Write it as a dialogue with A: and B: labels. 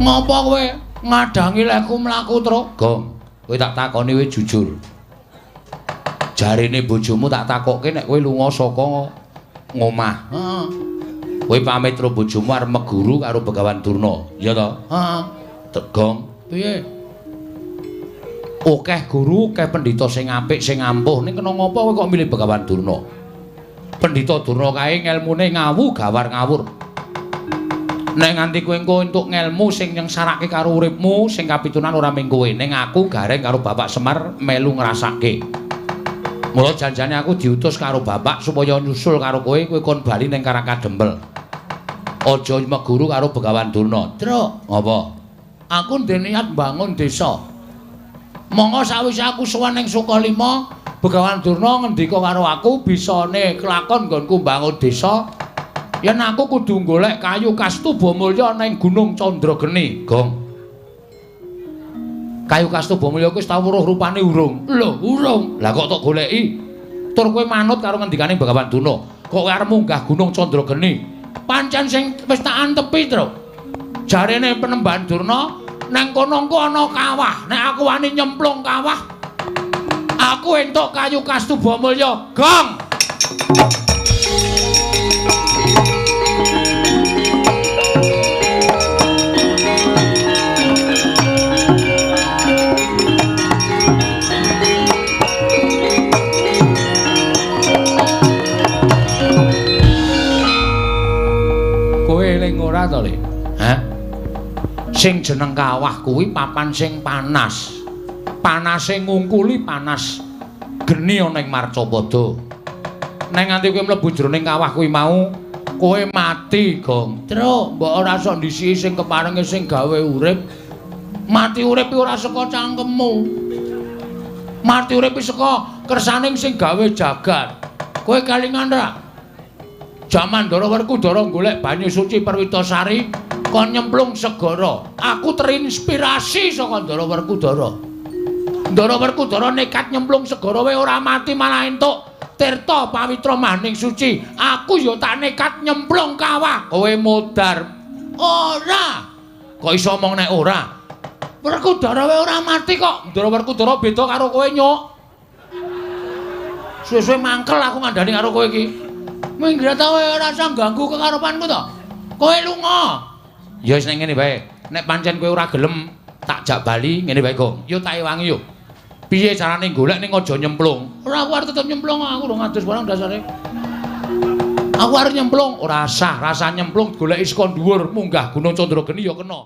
A: Ngopo kowe ngadangi lekku mlaku, Truk? Gong, kowe tak takoni kowe jujur. Jarene bojomu tak takokke nek kowe lunga saka ngomah. Heeh. Kowe pamit karo bojomu arep meguru karo Begawan Durna, iya to? Heeh. Gong, piye? Akeh guru, akeh pendhita sing apik, sing ampuh, ning kena ngopo kowe kok milih Begawan Durna? Pendhita Durna kae ngelmune ngawu gawar ngawur. Nek nganti kowe engko entuk ngelmu sing nyengsarake karo uripmu, sing kapitunan ora mung kowe, ning aku Gareng karo Bapak Semar melu ngrasake. Mula janjane aku diutus karo bapak supaya nyusul karo kowe, kowe kon bali ning Karangkadempel. Aja meguru karo Begawan Durna. Truk, ngapa? Aku ndek niat mbangun desa. Monggo sawise aku sowan ning Sukalima, Begawan Durna ngendika karo aku bisane kelakon nggonku mbangun desa. Yen aku kudu golek kayu kastuba mulya ning Gunung Candrageni. Gong. Kayu kastuba mulya kuwi wis tau weruh rupane urung? Lho, urung. Lah kok tok goleki? Tur kowe manut karo ngendikane Begawan Durna. Kok kowe arep munggah Gunung Candrageni? Pancen sing wis tak antepi, Truk. Jarene Penemban Durna nang kono engko ana kawah. Nek aku wani nyemplung kawah, aku entuk kayu kastuba mulya. Gong. Kowe eling ora to, Le? Hah? Sing jeneng kawah kuwi papan sing panas. Panase ngungkuli panas geni ana ing Marcapada. Nek nganti kowe mlebu jroning kawah kuwi mau, kowe mati, Gong. Truk, mbok ora sok ndhisiki sing keparenge sing gawe urip. Mati urip iki ora saka cangkemmu. Mati urip iki saka kersaning sing gawe jagat. Kowe kelingan ra? Jaman Ndara Werkudara golek banyu suci Perwitasari kon nyemplung segara. Aku terinspirasi saka Ndara Werkudara. Ndara Werkudara nekat nyemplung segara wae ora mati malah entuk tirta pawitra maning suci. Aku ya tak nekat nyemplung kawah. Kowe modar. Ora. Kok iso omong nek ora? Werkudara wae ora mati kok. Ndara Werkudara beda karo kowe, Nyuk. Suwe-suwe mangkel aku ngandani karo kowe iki. Minggir ta kowe ora usah ganggu kekarepanku to. Kowe lunga. Ya wis nek ngene wae. Nek pancen kowe ora gelem tak jak bali ngene wae, Gong. Yo tak ewangi yo. Piye carane golek ning aja nyemplung? Ora, aku arep tetep nyemplung, aku urung adus barang dasare. Aku arep nyemplung, ora sah, rasa nyemplung goleki saka dhuwur munggah Gunung Candrageni ya kena.